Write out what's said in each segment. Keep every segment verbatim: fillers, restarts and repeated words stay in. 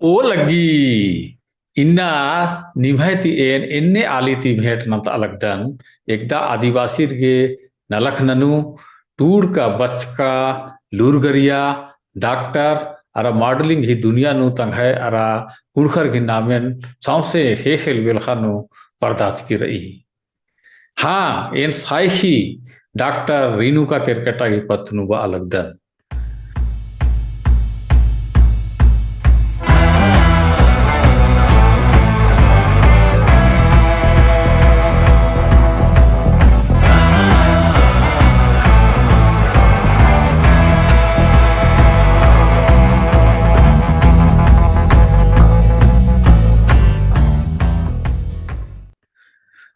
ओ लग्गी, इन्ना निम्है ती एन एन्ने आली ती भेंट नन्तआ लगदन, एकदा आदिवासिर गे नलख ननू, टूड़का बचका लूरगरिया, डॉक्टर, अरा modelling ही दुनिया नू तंग्है अरा कुँड़ुख़र गही नामेन सौंसे ख़ेख़ेल बेलख़ा नू परदाचकी रई। हाँ, एन साइखी डॉक्टर रेणुका केरकेट्टा गही पत्त नू बआ लगदन।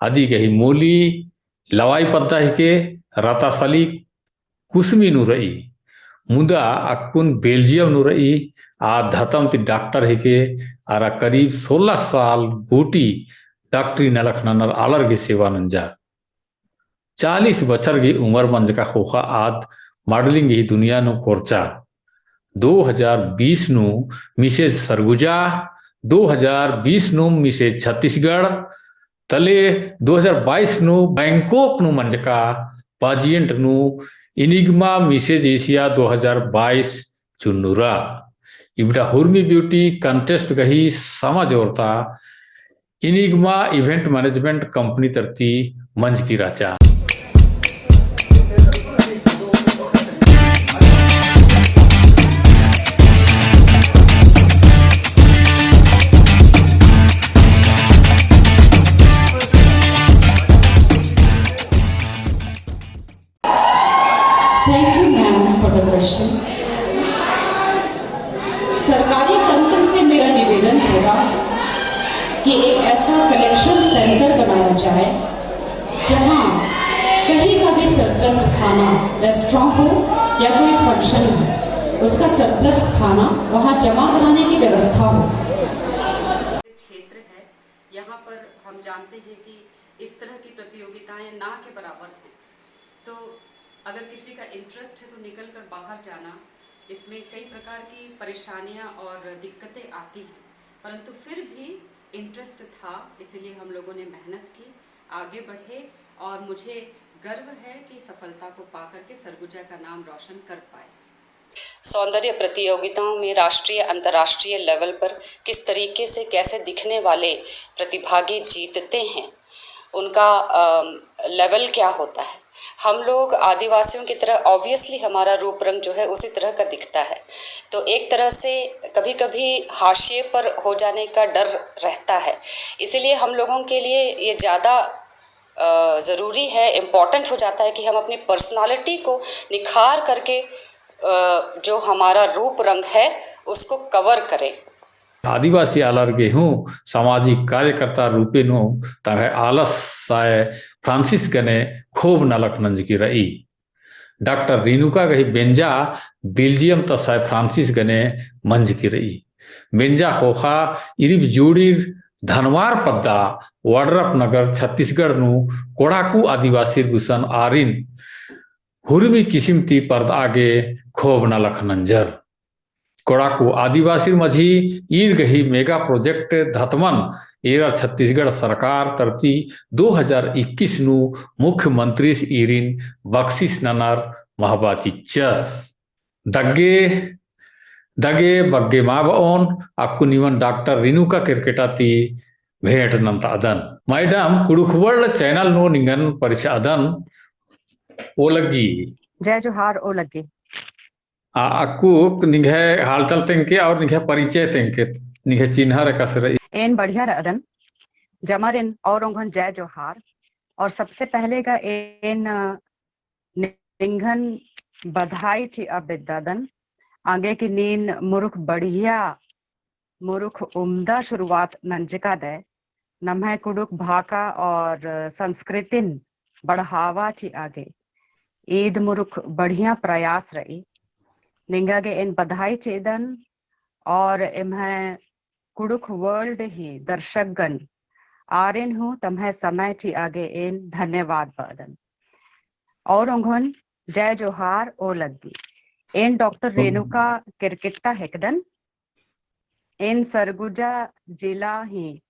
अदी गही मूली लवाई पद्दा हिके, रतासली कुसमी नू रई। मुदा अक्कुन बेल्जियम नू रई, आ धतम ती डॉक्टर हिके, अरा करीब सोलह साल गूटी डॉक्टरी नलख ननर आलर गही सेवा नंजा। चालीस बछर गही उमर मंजका ख़ोख़ा आद modelling ही दुनिया नू कोरचा। दो हजार बीस नू Misses सरगुजा, दो हजार बीस नू Misses छत्तीसगढ़, तले दो हजार बाईस नू बैंकॉक नू मंजका pageant नू Enigma Misses Asia दो हजार बाईस चुन्नुरा। इबड़ा हुर्मी beauty contest गही समा जोरता Enigma Event Management Company तरती मंजकी रहचा। Thank you, ma'am, for the question. सरकारी तंत्र से मेरा निवेदन होगा कि एक ऐसा collection center बनाया जाए, जहां कहीं का भी surplus खाना, restaurant हो या कोई function हो, उसका surplus खाना वहां जमा कराने की व्यवस्था हो। क्षेत्र है, यहाँ पर हम जानते हैं कि इस तरह की प्रतियोगिताएं ना के बराबर हैं। तो अगर किसी का interest है तो निकल कर बाहर जाना। इसमें कई प्रकार की परेशानियां और दिक्कतें आती हैं, परंतु फिर भी interest था, इसीलिए हम लोगों ने मेहनत की, आगे बढ़े और मुझे गर्व है कि सफलता को पा करके सरगुजा का नाम रोशन कर पाए। सौंदर्य प्रतियोगिताओं में राष्ट्रीय, अंतर्राष्ट्रीय level पर किस तरीके से, कैसे दिखने वाले प्रतिभागी जीतते हैं, उनका, अम, level क्या होता है। हम लोग आदिवासियों की तरह obviously हमारा रूप रंग जो है उसी तरह का दिखता है, तो एक तरह से कभी-कभी हाशिए पर हो जाने का डर रहता है। इसीलिए हम लोगों के लिए ये ज़्यादा, अ, ज़रूरी है, important हो जाता है कि हम अपनी personality को निखार करके, अ, जो हमारा रूप रंग है उसको cover करें। आदिवासी आलर गे हूँ सामाजिक कार्यकर्ता रूपे नू तंग्है आलस साय फ्रांसिस गने खूब नलख नंजकी रई। डॉक्टर रेणुका गही बेंजा बेल्जियम ता साय फ्रांसिस गने मंजकी रई। बेंजा ख़ोख़ा इरिब जोड़ीर धनवार पद्दा वड्रप नगर छत्तीसगढ़ नू कोड़ाकू आदिवासीर गुसन आरिन हुरमी किसिम ती परदआ गे खूब नलख नंजर। कोड़ाकू आदिवासीर मझी ईर गही mega project धतमन एरा छत्तीसगढ़ सरकार तरती दो हजार इक्कीस नू मुख्यमंत्रीस ईरिन बख्शिस ननर महबा चिच्चस। दग्गे, दगे बग्गे मा बओन, अक्कु निमन डॉक्टर रेणुका केरकेट्टा ती भेंट नन्तअदन। Madam, कुँड़ुख़ World channel नू निंगन परिछअदन, ओ लग्गी। जय जोहार, ओ लग्गी। आ, अक्कु निंग्है हालचाल तेंगके और निंग्है परिचय तेंगके, निंग्है चिन्हर एकासे रई। एन बढ़िया रअदन, जमर एन और ओंघोन जय जोहार। और सबसे पहले गा एन, अ, निंगन बधाई चिआ बेद्दादन, आगे कि नीन मुरुख बढ़िया, मुरुख उम्दा शुरुआत नंजकादय, नम्है कुँड़ुख़ भाखा और संस्कृतिन बढ़ावा चिआ गे ईद मुरुख बढ़िया प्रयास रई। निंगा गे एन बधाई चिअदन और एम्है कुँड़ुख़ World ही दर्शकगण आरिन हूँ तम्है समय चिआ गे एन धन्यवाद बअदन। और ओंघोन जय जोहार ओ लग्गी। एन डॉक्टर रेणुका केरकेट्टा हेकदन। एन सरगुजा जिला ही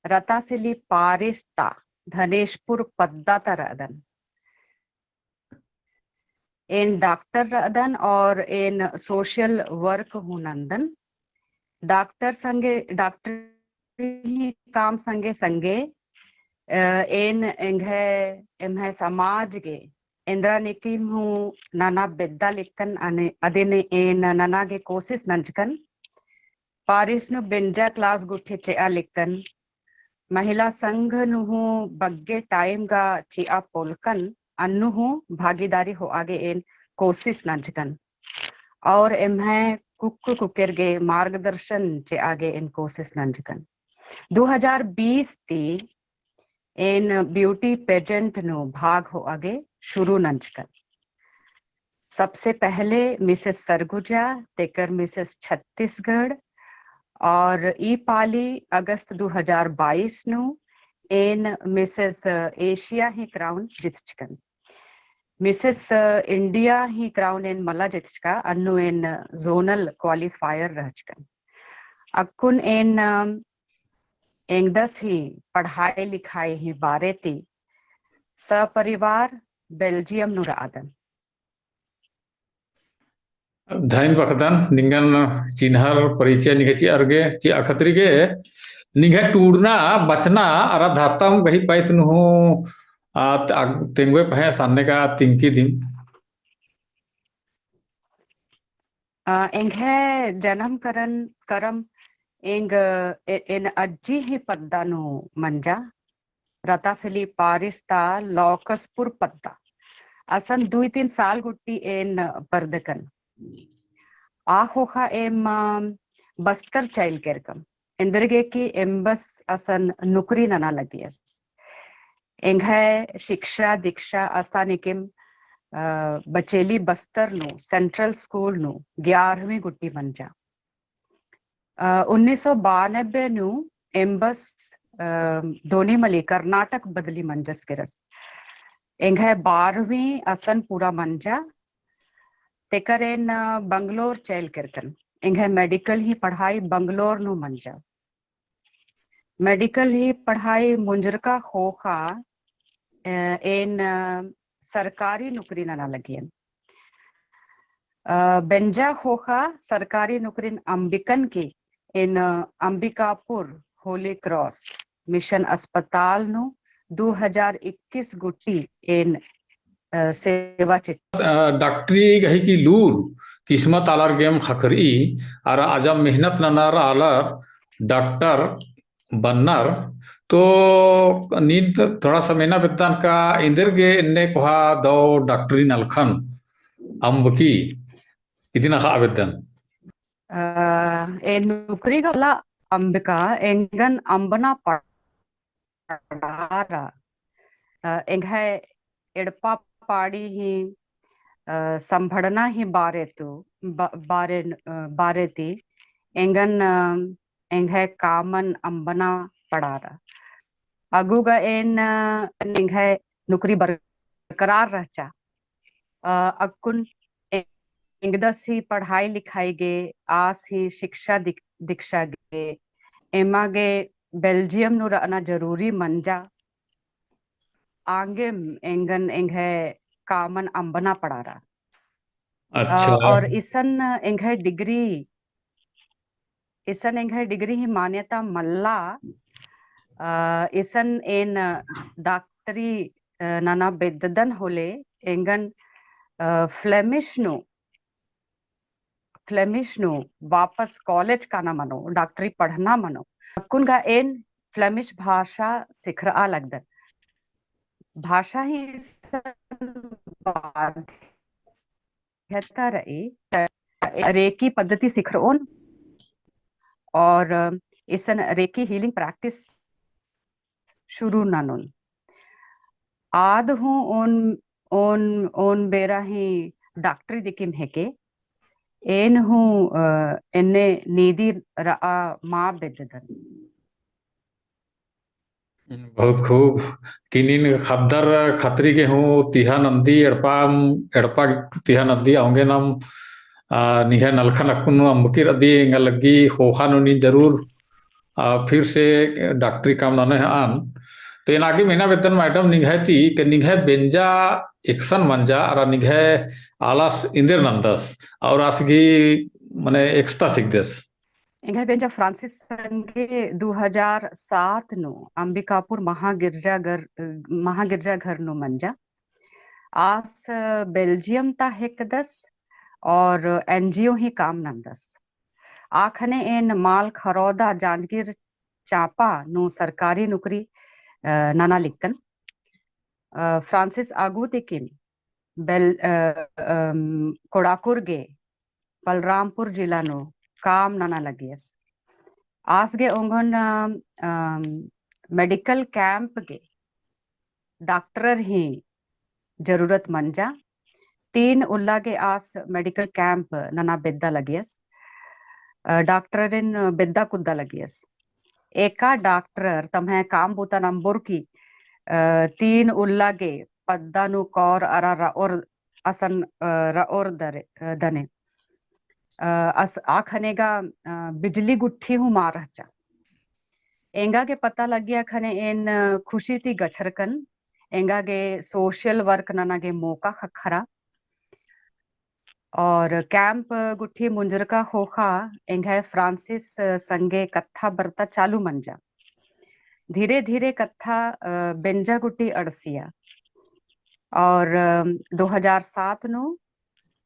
रतासिली पारिस ता धनेशपुर पद्दा ता रअदन। एन डॉक्टर रअदन और एन social work हूँ नंदन। डॉक्टर संगे, डॉक्टरी ही काम संगे संगे, अ, एन एंग्है एम्है समाज गे एन्द्रा नीकिम हूँ नना बेद्दा लिक्कन अने अदिन एन नना गे कोशिश नंजकन। पारिस नू बेंजा class गुट्ठी चिआ लिक्कन। महिला संघ नू हूँ बग्गे time गा चिआ पोलकन, अन्नु हूँ भागीदारी होआ गे एन कोशिश नंजकन। और एम्है कुक्क कुकेर गे मार्गदर्शन चिआ गे एन कोशिश नंजकन। दो हज़ार बीस ती एन beauty pageant नू भाग होआ गे शुरू नंजकन। सबसे पहले Missus सरगुजा, तेकर Missus छत्तीसगढ़, और ई पाली अगस्त दो हज़ार बाईस नू एन Missus एशिया ही crown जितचकन। Missus इंडिया ही crown एन मला जितचका, अन्नु एन zonal qualifier रहचकन। अक्कुन एन, अम, एंगदस ही पढ़ाई लिखाई ही बारे ती सपरिवार बेल्जियम नू रअदन। धैन बखदन निंगन चिन्हर परिचय निंग्है चिअर गे, चिआ खतरी गे, निंग्है टूड़ना बचना अरा धरतम गही पैत नू हूँ, आ, त-, आ, तेंगोय पहें सन्ने का तिंकी दिम। अ, एंग्है जनम करन, करम एंग, ए-, एन अज्जी ही पद्दा नू मंजा, रतासिली पारिस ता लौकसपुर पद्दा। असन दुई तीन साल गुट्टी एन परदकन। आ ख़ोख़ा एम, अ, बस्तर चइल केरकम। एन्देरगे कि एम्बस असन नुकरी नना लगियस। एंग्है शिक्षा दीक्षा असानिकिम, अ, बचेली बस्तर नू, Central School नू, ग्यारहवीं गुट्टी मंजा। अ, उन्नीस सौ बानबे नू एम्बस, अ, डोनीमली कर्नाटक बदली मंजस केरस। एंग्है बारहवीं असन पूरा मंजा, तेकर एन, अ, बंगलोर चइल केरकन। एंग्है medical ही पढ़ाई बंगलोर नू मंजा। Medical ही पढ़ाई मुंजरका ख़ोख़ा, अ, एन, अ, सरकारी नुकरी नना लगियन। अ, बेंजा ख़ोख़ा सरकारी नुकरिन अम्बिकन की एन, अ, अम्बिकापुर Holy Cross Mission अस्पताल नू दो हज़ार इक्कीस गुट्टी एन, अ, सेवा चिच्चकन। अ, डॉक्टरी गही की लूर किस्मत आलर गेम ख़क्खरई, अरा अजम मेहनत ननर आलर डॉक्टर बन्नर, तो नीन थोड़ा सा मेना बेद्दन का एन्देरगे एन्ने कोहा दौ डॉक्टरी नलखन अम्बकी, इदिन अख़आ बेद्दन। अ, ए नुकरी गा मला अम्बका एंगन अम्बना पड़ारा। अ, एंग्है एड़पा पाड़ी ही, अ, संभड़ना ही बारे तू, बा-, बारे, अ, बारे ती एंगन, अ, एंग्है कामन अम्बना पड़ारा। अगुगा एन, अ, एंग्है नुकरी बरकरार रहचा। अ, अक्कुन एंगदस ही पढ़ाई लिखाई गे, आस ही शिक्षा दिक-, दीक्षा गे, एमा गे बेल्जियम नू रअना जरूरी मंजा। आंगेम एंगन एंग्है कामन अम्बना पड़ारा। अच्छा। अ, और इसन एंग्है डिग्री, इसन एंग्है डिग्री ही मान्यता मल्ला, अ, इसन एन डॉक्टरी, अ, नना बेद्ददन होले, एंगन, अ, फ्लेमिश नू, फ्लेमिश नू वापस कॉलेज काना मनो, डॉक्टरी पढ़ना मनो। अक्कुन गा एन फ्लेमिश भाषा सिखरआ लगदन। भाषा ही इसन बाध्यता रई, रेकी पद्धति सिखरओन और इसन रेकी healing practice शुरू ननोन। आद हूँ ओन, ओन, ओन बेरा ही डॉक्टरी दिकिम हेके, एन हूँ, अ, एन्ने नीदी रआ मा बेद्ददन। बहुत खूब। कि नीन ख़द्दर खतरी गे हूँ तिहा नंदी एड़पा, एड़पा तिहा नंदी औंगे नम आ, निंग्है नलखन अक्कुन नू अम्बकी र'अदी, एंगा लग्गी ख़ोख़ा नू नीन जरूर, आ, फिर से डॉक्टरी काम ननोय ह'अन। तो एन आगे मेना बेद्दन मैडम निंग्है ती, के निंग्है बेंजा एकसन मंजा, अरा निंग्है आलस एन्देर नन्दस, और आस गही मने एकसता चिकदस। एंग्है बेंजा फ्रांसिस संगे दू हजार सात नू अम्बिकापुर महागिरजाघर, महागिरजाघर नू मंजा। आस बेल्जियम ता हेकदस और एनजीओ ही काम नन्दस। आखने एन माल खरौदा जांजगीर चांपा नू सरकारी नौकरी, अ, नना लिक्कन। अ, फ्रांसिस आगू तिकिम बेल-, अ, अम, कोड़ाकुर गे बलरामपुर जिला नू काम नना लगियस। आस गे ओंगोन, अम, मेडिकल कैंप गे डॉक्टरर ही जरूरत मंजा। तीन उल्ला गे आस मेडिकल कैंप नना बेद्दा लगियस। अ, डॉक्टररिन बेद्दा कुद्दा लगियस। एका डॉक्टरर तम्है काम बूता नंबर की, अ, तीन उल्ला गे पद्दा नू कौर अरा र'ओर असन, अ, र'ओर दरे, अ, दने। अ, अस आखने गा, अ, बिजली गुट्ठी हूँ मा रहचा। एंगा गे पता लग्गिया खने एन, अ, खुशी ती गछरकन, एंगा गे social work नना गे मौका ख़क्खरा। और कैंप गुट्ठी मुंजुरका ख़ोख़ा एंग्है फ्रांसिस संगे कत्था बरता चालू मंजा। धीरे धीरे कत्था, अ, बेंजा गुट्ठी अंड़सिया। और, अ, दो हजार सात नू,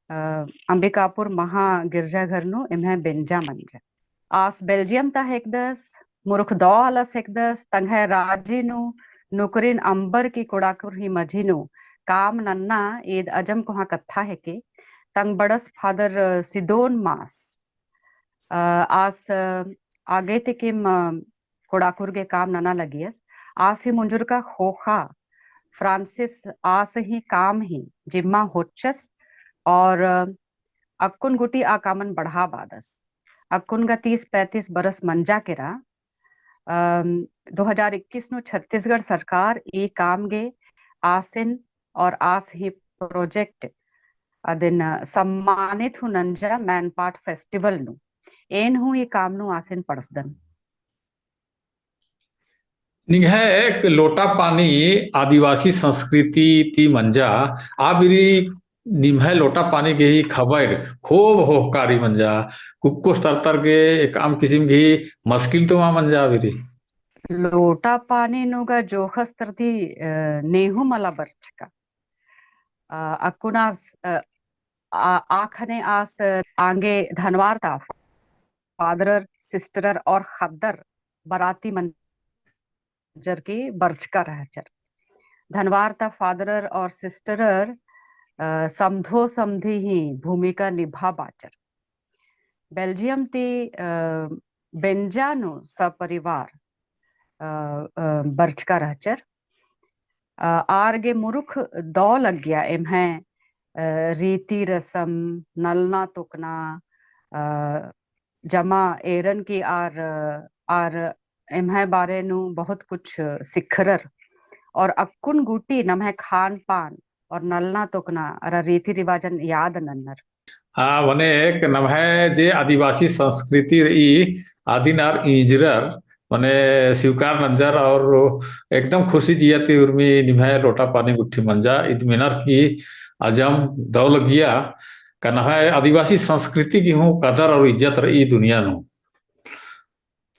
अ, अम्बिकापुर महा गिरजाघर नू एम्है बेंजा मंजा। आस बेल्जियम ता हेकदस, मुरुख दौ आलस हेकदस, तंग्है राजी नू नुकरिन अम्बर की कोड़ाकुर ही मझी नू काम नन्ना ईद अजम कोहाँ कत्था हेके। तंग बड़स फादर, अ, सिदोन मास, अ, आस, अ, आगे तिकिम, अ, कोड़ाकुर गे काम नना लगियस। आस ही मुंजुरका ख़ोख़ा फ्रांसिस आस ही काम ही जिम्मा होचस और, अ, अक्कुन गुटी आ कामन बढ़ा बादस। अक्कुन गा तीस पैंतीस बरस मंजा केरा। अम, दो हजार इक्कीस नू छत्तीसगढ़ सरकार ई काम गे आसिन और आस ही project अदिन सम्मानित हूँ नंजा मैनपाट festival नू। एन हूँ ई काम नू आसिन पड़सदन। निंग्है लोटा पानी आदिवासी संस्कृति ती मंजा, आ बीरी निम्है लोटा पानी गही खबर खूब होहकारी मंजा, कुक्कोस तरतर गे एकअम किसिम गही मस्किल तो मा मंजा आ बीरी। लोटा पानी नू गा जोखस तरती, अ, नेहू मला बरचका। अ, अक्कुन आस, अ, आ, आखने आस आंगे धनवार ता फादरर, सिस्टरर और ख़द्दर बराती मंजर की बरचका रहचर। धनवार ता फादरर और सिस्टरर, अ, समधो समधी ही भूमिका निभा बाचर। बेल्जियम ती, अ, बेंजा नू सपरिवार, अ, अ, बरचका रहचर। अ, आर गे मुरुख दौ लग्गिया एम्है, अ, रीति रसम, नलना तोकना, अ, जमा एरन की आर, आर एम्है बारे नू बहुत कुछ सिखरर। और अक्कुन गूटी नम्है खान पान और नलना तोकना अरा रीति रिवाजन याद नन्नर। हाँ, मने एक नम्है जे आदिवासी संस्कृति रई, आदिन आर इंजरर, मने स्वीकार नंजर और एकदम खुशी जिया ती उर्मी निम्है लोटा पानी गुट्ठी मंजा, इद मेनर की अजम दौ लग्गिया, का नम्है आदिवासी संस्कृति की हूँ कदर और इज्जत रई दुनिया नू।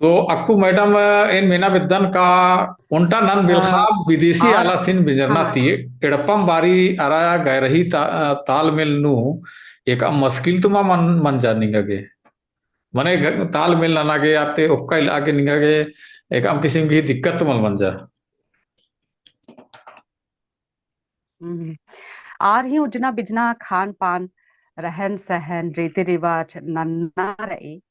तो अक्कु मैडम, एन मेना बेद्दन का ओन्टा नन बेलखा हाँ, विदेशी आर आलासिन बेंजरना हाँ। ती एड़पम बारी अरा गैरही ता-, तालमेल नू एकअम मस्किल तो मा मन, मंजा निंगा गे। मने ग-, तालमेल नना गे आते ओक्का इला गे निंगा गे एकअम किसिम की दिक्कत तो मल मंजा। हम्म। आर ही उज्जना बिज्जना खान पान, रहन सहन, रीति रिवाज नन्ना रई।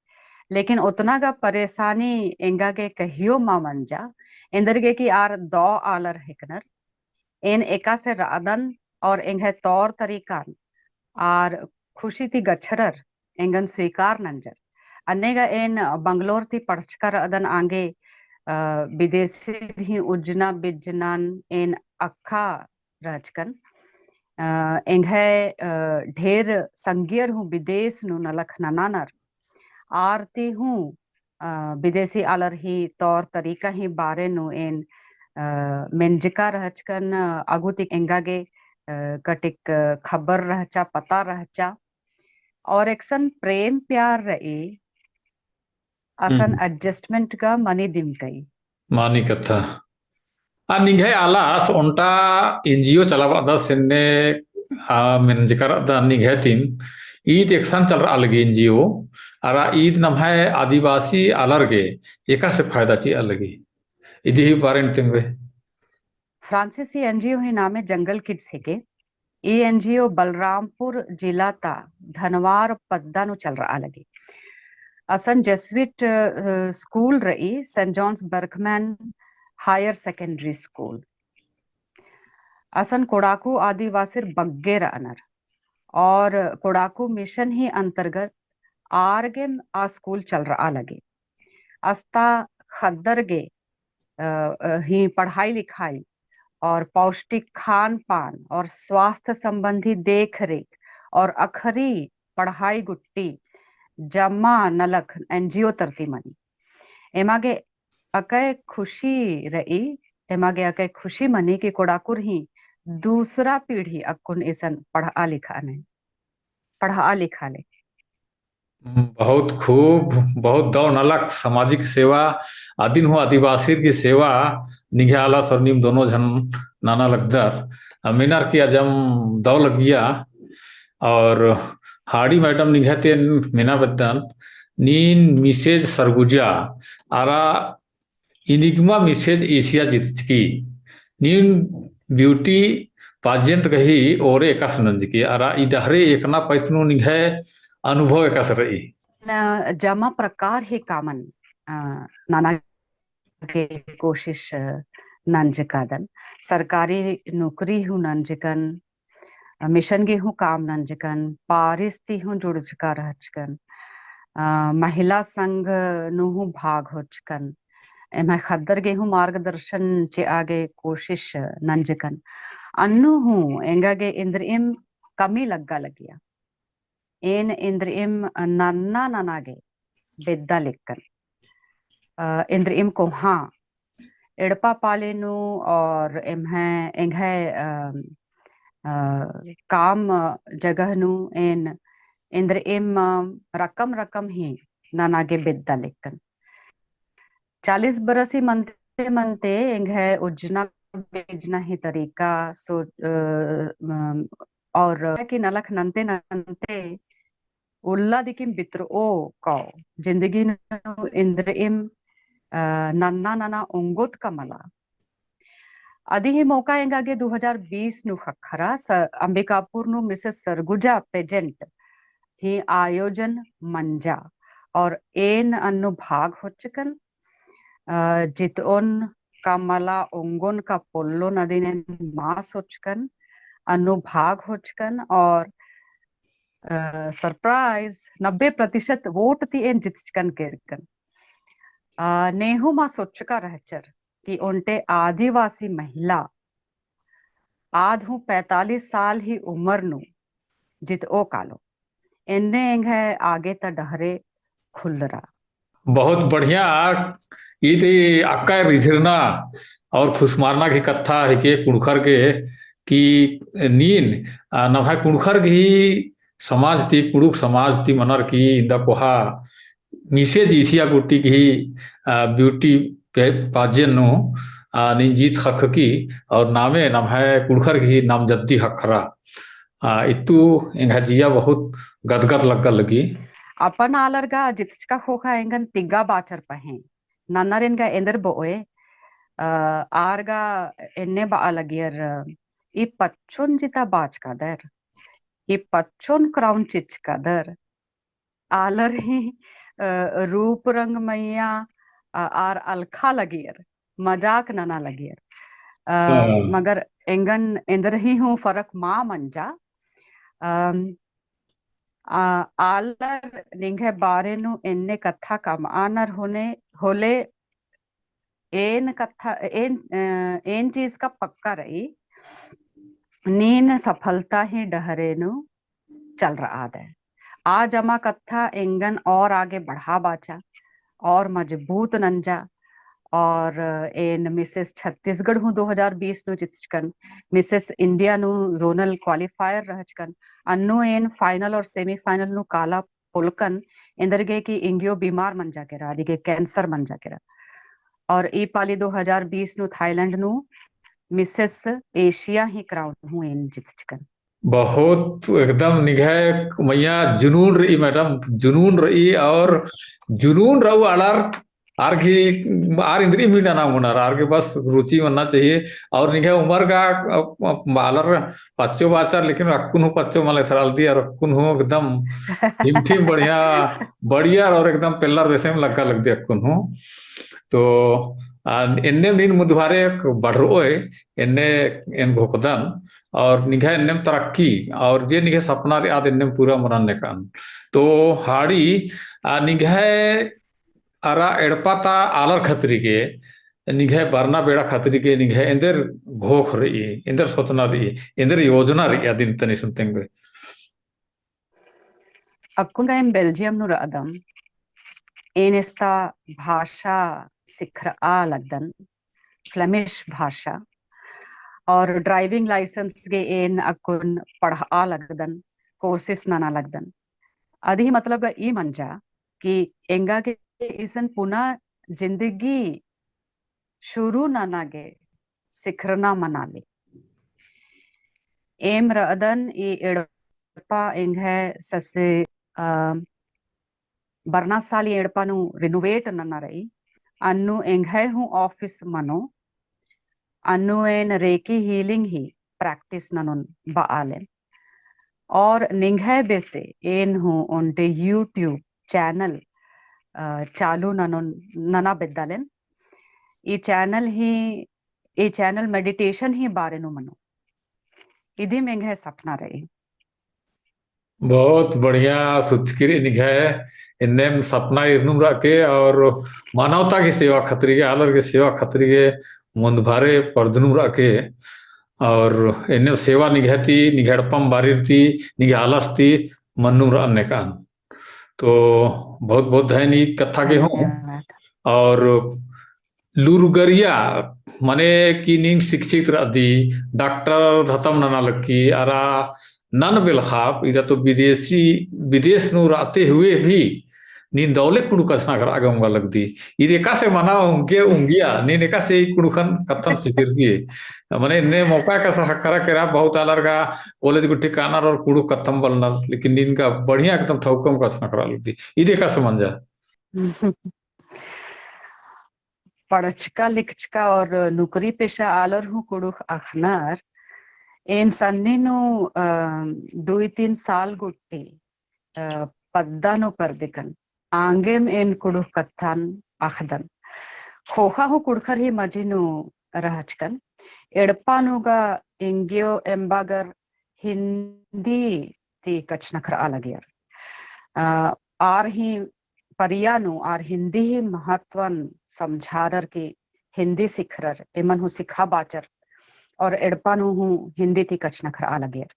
लेकिन ओतना गा परेशानी एंगा गे कहियो मा मंजा। एन्देरगे कि आर दौ आलर हेकनर। एन एकासे रअदन और एंग्है तौर तरीकान आर खुशी ती गछरर एंगन स्वीकार नंजर। अन्नेगा एन बंगलोर ती पढ़चका रअदन आंगे, अ, विदेशी ही उज्जना बिज्जनन एन अक्खा रहचकन। अ, एंग्है, अ, ढेर संगियर हूँ विदेश नू नलख ननानर। आर ती हूँ, अ, विदेशी आलर ही तौर तरीका ही बारे नू एन, अ, मेंजका रहचकन, अ, अगु ती एंगा गे, अ, कटिक, अ, खबर रहचा, पता रहचा। और एकसन प्रेम प्यार रई, असन हम्म। Adjustment का मनी दिम कई। मानी कत्था। आ निंग्है आलस ओन्टा NGO चलाबअदस एन्ने, आ, मेंजका रअदन निंग्है तिम, ईद एकसन चलरआ लगी NGO, अरा ईद नम्है आदिवासी आलर गे एकासे फायदा चिआ लगी। इदी ही बारे नू तेंगोय। फ्रांसीसी NGO ही नामे Jungle Kids हेके। ई NGO बलरामपुर जिला ता धनवार पद्दा नू चलरआ लगी। असन Jesuit, अ, school रई, Saint John's Berkhman Higher Secondary School। असन कोड़ाकू आदिवासिर बग्गे रअनर और कोड़ाकू mission ही अंतर्गत आर गेम आ school चलरआ लगी। अस्ता ख़द्दर गे, अ, अ, ही पढ़ाई लिखाई और पौष्टिक खान पान और स्वास्थ्य संबंधी देख रेख और अखरी पढ़ाई गुट्टी जम्मा नलख NGO तरती मनी। एमा गे अकय खुशी रई, एमा गे अकय खुशी मनी कि कोड़ाकुर ही दूसरा पीढ़ी अक्कुन इसन पढ़आ लिखआ ने, पढ़आ लिखआ ले। हम्म, बहुत खूब, बहुत दव नलख सामाजिक सेवा, अदिन हूँ आदिवासिर की सेवा निंग्है आलस और नीम दोनों झन नना लगदर। अ, मेनर की अजम दव लगिया। और हाड़ी madam निंग्है ती एन मेना बेद्दन, नीन Missus सरगुजा अरा Enigma Missus Asia जितचकी। नीन beauty pageant गही ओरे एकासे नंजकी, अरा ई डहरे एकना पैत नू निंग्है अनुभव एकासे रई? न, जमा प्रकार ही कामन, अ, नना गे कोशिश, अ, नंजकादन। सरकारी नौकरी हूँ नंजकन, अ, mission गे हूँ काम नंजकन, पारिस ती हूँ जुड़चका रहचकन, अ, महिला संघ नू हूँ भाग होचकन, एम्है ख़द्दर गे हूँ मार्गदर्शन चिआ गे कोशिश नंजकन। अन्नु हूँ एंगा गे इन्द्रिइम कमी लग्गा लगिया। एन इन्द्रिइम नन्ना नना गे बेद्दा लेक्कन। अ, इन्द्रिइम कोहाँ एड़पा पाले नू और एम्है, एंग्है, अ, अ, काम जगह नू एन इन्द्रिइम रकम रकम ही नना गे बेद्दा लेक्कन। चालीस बरस ही मनते मनते एंग्है उज्जना बेज्जना ही तरीका सो, अ, अम, और कि नलख नन्ते नन्ते उल्ला दिकिम बितरओ कओ, जिंदगी नू इन्द्रिइम, अ, नन्ना नना ओंगोत का मला। अदी ही मौका एंगा गे दो हज़ार बीस नू ख़क्खरा स-, अंबिकापुर नू Missus सरगुजा pageant ही आयोजन मंजा और एन अन्नु भाग होचकन, अ, जितओन का मला ओंगोन का पोल्लोन अदिन एन मा सोचकन, अन्नु भाग होचकन और, अ, surprise नब्बे प्रतिशत vote ती एन जितचकन केरकन। अ, नेहू मा सोचका रहचर कि ओन्टे आदिवासी महिला आद हूँ पैंतालीस साल ही उमर नू जितओ कालो। एन्ने एंग्है आगे ता डहरे खुल्लरा। बहुत बढ़िया। ईद अक्का रिझरना और खुसमारना की कत्था हेके कुँड़ुख़र गे कि नीन, आ, नम्है कुँड़ुख़र गही समाज ती, कुँड़ुख़ समाज ती मनर की इन्दा कोहा Missus Asia गूटी गही, आ, beauty पे-, pageant नू, आ, नीन जीत ख़क्खकी और नामे नम्है कुँड़ुख़र गही नामजद्दी ख़क्खरा। आ, इत्तु एंग्है जिया बहुत गदगद लग्गा लगी। अपन आलर गा जितचका ख़ोख़ा एंगन तिग्गा बाचर पहें। नन्नर एन गा एन्देर बओय, अ, आर गा एन्ने बआ लगियर, ई पच्चोन जिता बाचकादर, ई पच्चोन crown चिचकादर। आलर ही, अ, रूप रंग मइय्याँ, अ, आर अलखा लगियर, मजाक नना लगियर। अ, हाँ। मगर एंगन एन्देर ही हूँ फरक मा मंजा। अम, आ, आलर निंग्है बारे नू एन्ने कत्था कमआनर होने, होले एन कत्था, एन, अ, एन चीज का पक्का रई। नीन सफलता ही डहरे नू चल र'आ दे। आ जमा कत्था एंगन और आगे बढ़ा बाचा, और मजबूत नंजा, और एन मिसेस छत्तीसगढ़ हूँ दो हजार बीस नू जितचकन, मिसेस इंडिया नू zonal qualifier रहचकन, अन्नू एन final और semifinal नू काला पोलकन, एन्देरगे कि एंग्यो बीमार मंजा केरा, अदिगे cancer मंजा केरा। और ई पाली दो हजार बीस नू थाईलैंड नू मिसेस एशिया ही crown हूँ एन जितचकन। बहुत एकदम निंग्है मइय्याँ जुनून र'ई madam, जुनून र'ई और जुनून र'ऊ आलर आर गही, आर इन्द्रिइम ही नना मुनर, आर गे बस रुचि मन्ना चाहिए। और निंग्है उमर गा, अ, अ, आलर पच्चो बाचर, लेकिन अक्कुन हूँ पच्चो मल एथर'आ लगी, और अक्कुन हूँ एकदम हिमठिम बढ़िया, बढ़िया और एकदम पेल्लर बेसेम लग्गा लगदी अक्कुन हूँ। तो, आ, एन्ने नीन मुन्दभारे बढ़र'ओय, एन्ने एन घोखदन, और निंग्है एन्नेम तरक्की, और जे निंग्है सपना र'ई आद एन्नेम पूरा मनन नेकन। तो हाड़ी, आ, निंग्है अरा एड़पा ता आलर खतरी गे, निंग्है बरना बेड़ा खतरी गे, निंग्है एन्देर घोख र'ई, एन्देर सोचना र'ई, एन्देर योजना र'ई, अदिन तनी सुनतेंगे। अक्कुन गा एम बेल्जियम नू र'अदम, एन एस्ता भाषा सिखर'आ लगदन, Flemish भाषा, और driving license गे एन अक्कुन पढ़'आ लगदन, कोशिश नना लगदन। अदी ही मतलब गा ई मंजा कि एंगा गे इसन पुना जिंदगी शुरू नना गे सिखरना मनाली। एम र'अदन ई एड़पा एंग्है ससे, अ, बरना साल ई एड़पा नू renovate नना र'ई। अन्नु एंग्है हूँ office मनो। अन्नु एन Reiki healing ही practice ननोन ब'आलेन। और निंग्है बेसे एन हूँ ओन्टे YouTube channel, अ, चालू ननोन, नना बेद्दालेन। ई channel ही, ई channel meditation ही बारे नू मनो। इदिम एंग्है सपना र'ई। बहुत बढ़िया सुचकी र'ई निंग्है, एन्नेम सपना इरनुम र'अके और मानवता की सेवा खतरी गे, आलर की सेवा खतरी गे मुन्दभारे परदनुम र'अके और एन्नेम सेवा निंग्है ती, निंग्है एड़पम बारी ती, निंग्है आलर ती मन्नुम र'अन नेकन। तो बहुत बहुत धैन ई कत्था गे हूँ। धन्यवाद। और लूरगरिया, मने कि नीन शिक्षित र'अदी, डॉक्टर हतम नना लगी, अरा नन बेलखाप, इदा तो विदेशी, विदेश नू र'अते हुए भी नीन दौले कुँड़ुख़ कछनखर'आ गे ओंगा लगदी। इद एकासे मना ओंगे ओंगिया, नीन एकासे ई कुँड़ुख़न कत्थन सिखिरकी। मने एन्ने मौका एकासे ख़क्खरा केरा, बहुत आलर गा college गुट्ठी कानर और कुँड़ुख़ कत्थम बलनर, लेकिन नीन गा बढ़िया एकदम ठौकम कछनखर'आ लगदी। इद एकासे मंजा। पढ़चका लिखचका और नुकरी पेशा आलर हूँ कुँड़ुख़ अख़नर, एन सन्नी नू, अ, दुई तीन साल गुट्ठी, अ, पद्दा नू परदिकन, आंगेम एन कुँड़ुख़ कत्थन अख़दन। ख़ोख़ा हूँ कुँड़ुख़र ही मझी नू रहचकन। एड़पा नू गा एंग्यो एम्बागर हिन्दी ती कछनखर'आ लगियर। अ, आर ही परिया नू आर हिन्दी ही महत्वन समझारर की हिन्दी सिखरर, एमन हूँ सिखा बाचर और एड़पा नू हूँ हिन्दी ती कछनखर'आ लगियर।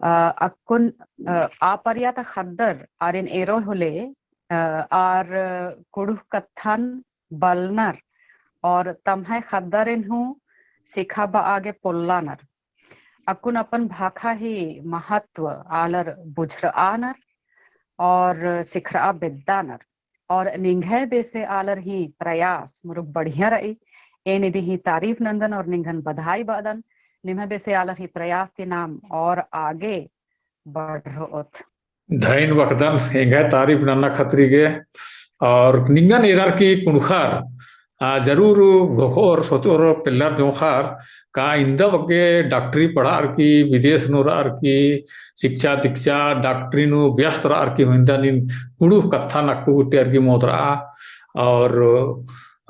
अ, अक्कुन, अ, आ परिया ता ख़द्दर आरिन एरो होले, अ, आर कुँड़ुख़ कत्थन बलनर और तम्है ख़द्दरिन हूँ सिखाब'आ गे पोल्लानर। अक्कुन अपन भाखा ही महत्व आलर बुझर'आनर और सिखर'आ बेद्दानर। और निंग्है बेसे आलर ही प्रयास मुरुक बढ़िया र'ई। एन इदी ही तारीफ नन्दन और निंग्हन बधाई ब'अदन। निम्है बेसे आलर ही प्रयास ती नाम और आगे बढ़र'ओत। धैन ब'अदन एंग्है तारीफ नन्ना खतरी गे। और निंगन एरर की कुँड़ुख़र, आ, जरूर घोखोर, सोचोर, पेल्लर जोंख़र, का इन्दा बग्गे डॉक्टरी पढ़ार की, विदेश नू र'अर की, शिक्षा दीक्षा, डॉक्टरी नू व्यस्त र'अर की, हूँ इन्दा नीन कुँड़ुख़ कत्थन अक्कु गुट्ठी अरगी मोदर'आ, और,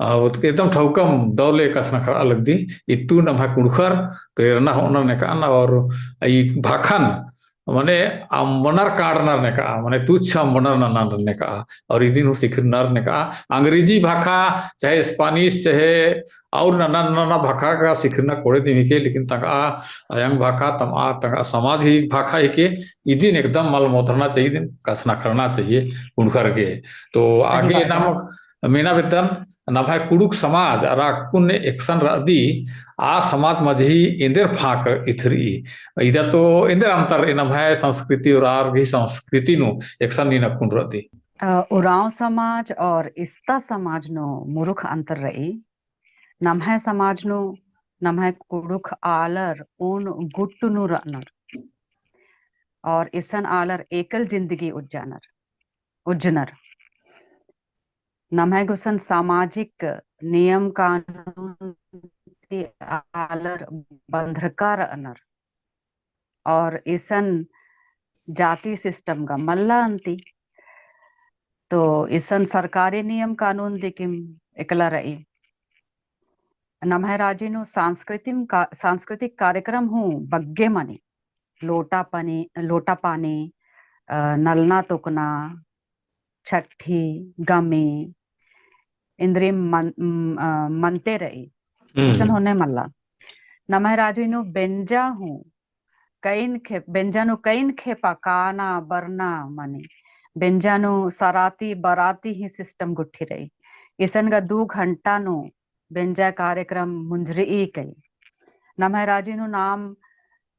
आ, एकदम ठौकम दौले कछनखर'आ लगदी, इत्तु नम्है कुँड़ुख़र प्रेरणा हो'अनर नेकन, और ई भाखन मने अम्बनर काड़नर नेकआ, मने तुच्छ अम्बनर ननर नेकआ, और इदिन हूँ सिखरनर नेकआ। अंग्रेजी भाखा, चाहे स्पेनिश, चाहे और नन्ना नन्ना भाखा गा सिखरना कोड़े दिम हिके, लेकिन तंगआ अयंग भाखा, तमआ तंगआ समाज ही भाखा हिके, इदिन एकदम मल मोधरना चाहिए, इदिन कछनखरना चाहिए कुँड़ुख़र गे। तो सही आगे बात है। नाम मेना बेद्दन, नम्है कुँड़ुख़ समाज अरा अक्कुन एकसन रअदी, आ समाज मझी एन्देर फाँक इथरई, इदा तो एन्देर अंतर ए नम्है संस्कृति और आर गही संस्कृति नू एकसन नीन अक्कुन रअदी। अ, उराँव समाज और इस्ता समाज नू मुरुख अंतर रई। नम्है समाज नू नम्है कुँड़ुख़ आलर ओन गुट नू रअनर और इसन आलर एकल जिंदगी उज्जानर, उज्जनर। नम्है गुसन सामाजिक नियम कानून ती आलर बंधरका रअनर। और इसन जाति system गा मल्ला अन्ती। तो इसन सरकारी नियम कानून दिकिम एकला रई। नम्है राजी नू सांस्कृतिम का-, सांस्कृतिक कार्यक्रम हूँ बग्गे मनी। लोटा पानी, लोटा पानी, अ, नलना तोकना, छट्ठी, गमी, इन्द्रिम मन-, म-, अ, मनते रई। हम्म। इसन होने मल्ला। नम्है राजी नू बेंजा हूँ कइन खे-, बेंजा नू कइन खेपा काना बरना मनी। बेंजा नू सराती बराती ही system गुट्ठी रई। इसन गा दू घंटा नू बेंजा कार्यक्रम मुंजरी कई। नम्है राजी नू नाम,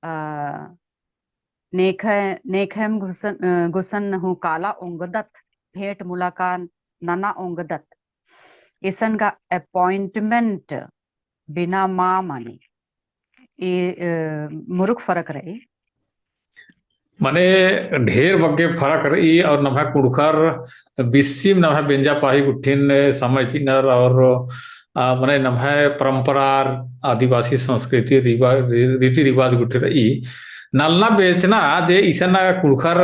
अ, नेखय-, नेखयम गुसन, अ, गुसन हूँ काला ओंगदत, भेंट मुलाकात नना ओंगदत। इसन गा appointment बिना मा मनी। ई, अ, मुरुख फरक रई। मने ढेर बग्गे फरक रई और नम्है कुँड़ुख़र बिस्सिम नम्है बेंजा पाही गुट्ठिन समय चिअनर और, अ, मने नम्है परंपरा, आदिवासी संस्कृति, रिवा-, री-, रीति रिवाज गुट्ठी रई। नलना बेचना जे इसन कुँड़ुख़र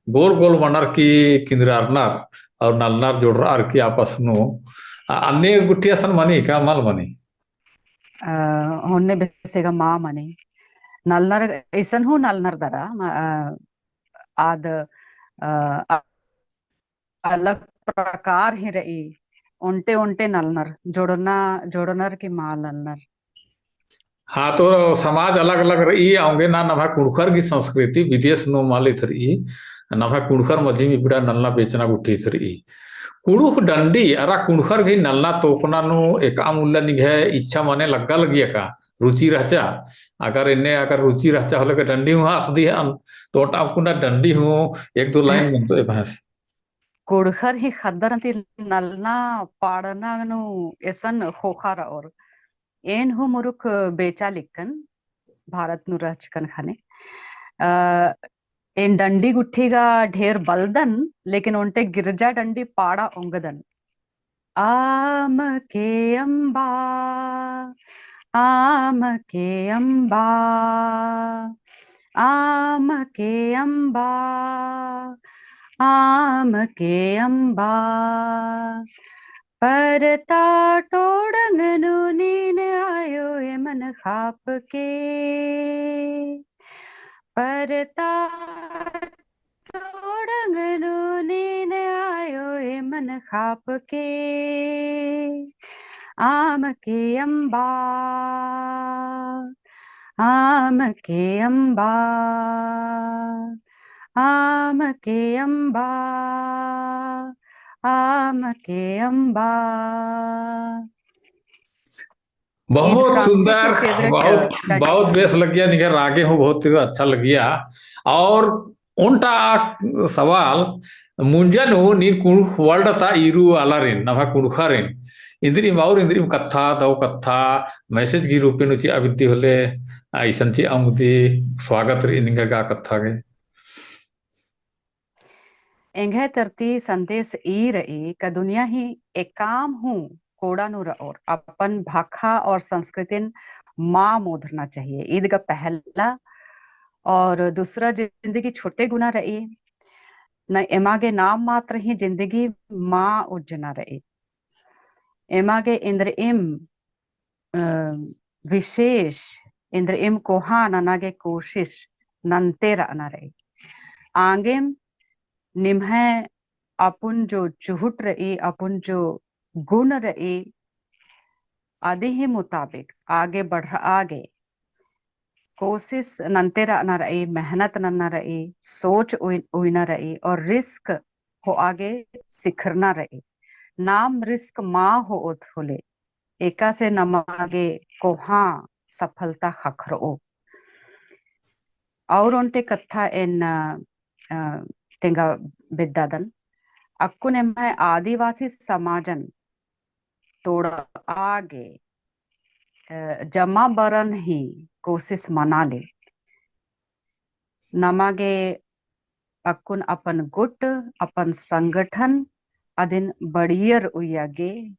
गोल गोल मनर की किंदरारनर और नलनर जोड़रअर की आपस नू, अ, अन्ने गुट्ठी असन मनी का मल मनी? अ, होन्ने बेसे गा मा मनी। नलनर, इसन हूँ नलनर दरा, म-, अ, आद, अ, अ-, अलग प्रकार ही रई। ओन्टे ओन्टे नलनर, जोड़ना, जोड़नर की मा नलनर। हाँ, तो समाज अलग अलग रई, औंगे ना नम्है कुँड़ुख़र गही संस्कृति विदेश नू मल इथरई, नम्है कुँड़ुख़र मझी में इबड़ा नलना बेचना गुट्ठी इथरई। कुँड़ुख़ डंडी अरा कुँड़ुख़र गही नलना तोकना नू एकअम उल्ला निंग्है इच्छा मने लग्गा लगिया का, रुचि रहचा? अगर एन्ने अगर रुचि रहचा होले के डंडी हूँ आख़दी हन, तो ओन्टा अक्कुन डंडी हूँ एक दो line मन तो ए भैंस। कुँड़ुख़र ही ख़द्दर ती नलना पाड़ना नू एसन ख़ोख़ा रओर। एन हूँ मुरुख बेचा लिक्कन, भारत नू रहचकन ख़ने। अ, एन डंडी गुट्ठी गा ढेर बलदन, लेकिन ओन्टे गिरजा डंडी पाड़ा ओंगदन। आम के अम्बा, आम के अम्बा, आम के अम्बा, आम के अम्बा। परता टोड़ंग नू नीन आयो एमन ख़ाप के। परता टोड़ंग नू नीन आयो एमन ख़ाप के। आम के अम्बा, आम के अम्बा, आम के अम्बा, आम के अम्बा। बहुत सुंदर, बहुत, बहुत बेस लगिया, निंग्है रागे हूँ बहुत अच्छा लगिया। और ओन्टा सवाल, मुंजा नू नीन कुँड़ुख़ world ता ईरू आलारिन, नम्है कुँड़ुख़ारिन, इन्द्रिम और इन्द्रिम कत्था, दव कत्था, message गही रूपे नू चिआ बिद्दी होले, अइसन चिआ अम्बदी स्वागत रई निंगा गा कत्था गे। एंग्है तरती संदेश ई रई का दुनिया ही एकाम हूँ कोड़ा नू रओर अपन भाखा और संस्कृतिन मा मोधरना चाहिए। ईद गा पहला और दूसरा जिंदगी छोटे गुना रई। न एमा गे नाम मात्र ही जिंदगी मा उज्जना रई। एमा गे इन्द्रिम, अ, विशेष इन्द्रिम कोहा नना गे कोशिश नन्ते रअना रई। आंगेम निम्है अपुन जो चुहुट रई, अपुन जो गुण रई, अदी ही मुताबिक आगे बढ़रआ गे कोशिश नन्ते रअना रई, मेहनत नन्ना रई, सोच उइ-, उइना रई और risk होआ गे सिखरना रई। नाम risk मा होओत होले, एकासे नमा गे कोहाँ सफलता ख़क्खरओ। और ओन्टे कत्था एन, अ, तेंगा बेद्दादन। अक्कुन एम्है आदिवासी समाजन तोड़आ गे, अ, जमा बरन ही कोशिश मना ले। नमा गे अक्कुन अपन गुट, अपन संगठन अदिन बढ़ियर उइया गे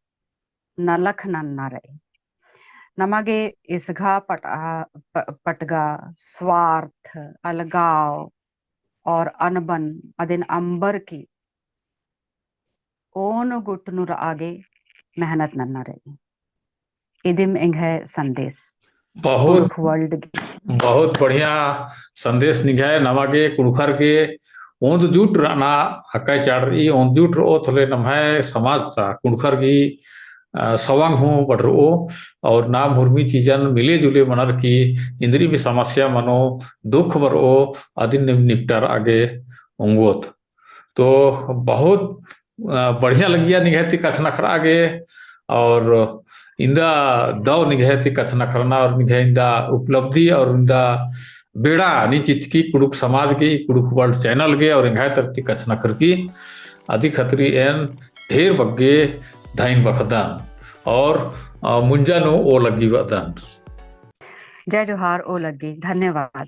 नलख नन्ना रई। नमा गे इसघा पट-, आ, प-, पटगा, स्वार्थ, अलगाव और अनबन अदिन अम्बर की ओन गुट नू रआ गे मेहनत नन्ना रई। इदिम एंग्है संदेश। बहुत, कुँड़ुख़ world गे। बहुत बढ़िया संदेश निंग्है। नमा गे कुँड़ुख़र गे ओन्द जुट रअना अक्कय चाड़ रई, ओन्द जुट रओत होले नम्है समाज ता कुँड़ुख़र गही, अ, सवंग हूँ बढ़रओ और नाम हुरमी चीजन मिले जुले मनर की इन्द्रिम समस्या मनो, दुख बरओ, अदिन निम निपटारआ गे ओंगोत। तो बहुत, अ, बढ़िया लग्गिया निंग्है ती कछनखरआ गे और इन्दा दव निंग्है ती कछनखरना और निंग्है इन्दा उपलब्धि और इन्दा बेड़ा नी चिचकी कुँड़ुख़ समाज गे, कुँड़ुख़ world channel गे और एंग्है तरती कछनखरकी अदी खतरी एन ढेर बग्गे धइन बखदन और, अ, मुंजा नू ओ लग्गी बअदन। जय जोहार ओ लग्गी, धन्यवाद।